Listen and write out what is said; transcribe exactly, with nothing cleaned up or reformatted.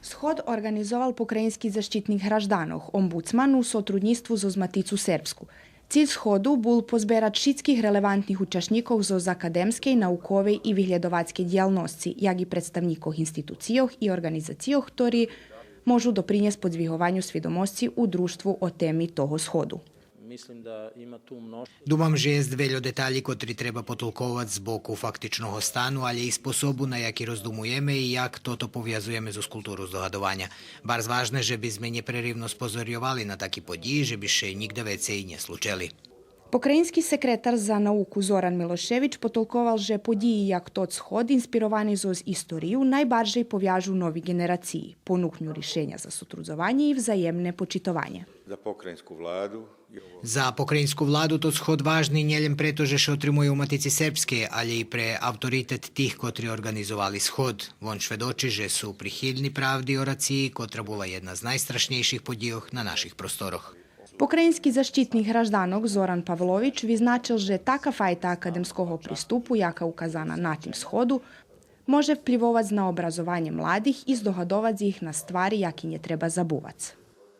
Сход орґанизовал Покраїнски защитник гражданох, омбудсман, у сотруднїцтву зоз Матицу сербску. Циль сходу бул позберац шицких релевантних учашнїкох зоз академскей, науковей и виглєдовацкей дїялносци, як и представнїкох институцийох и орґанизацийох, хтори можу допринєсц подзвигованю свидомосци у дружтву о теми того сходу. Мислим да има ту множество. Думам же єст вельо деталї котри треба потолковац з боку фактичного стану, алє и способу на яки роздумуєме и як тото повязуєме зоз културу здогадованя. Барз важне же би зме нєпреривно спозорйовали на таки подїї, же би ше нїґда вецей нє случели. Покраїнски секретар за науку Зоран Милошевич потолковал же подїї як тот сход, инспировани зоз историю, найбаржей повяжу нови ґенерациї, понукню ришеня за сотрудзованє и взаємне почитованє. Za pokrajinsku vladu je ovo За покраїнску владу тот сход важни нє лєм прето же ше отримує у Матици сербскей, алє и пре авторитет тих котри орґанизовали сход. Вон шведочи же су прихильни правди о рациї, котра була єдна з найстрашнєйших подїйох на наших просторох. Покраїнски защитник гражданох Зоран Павлович визначел же така файта академского приступу, яка указана на тим сходу, може вплївовац на образованє младих и здогадовац их на ствари яки нє треба забувац.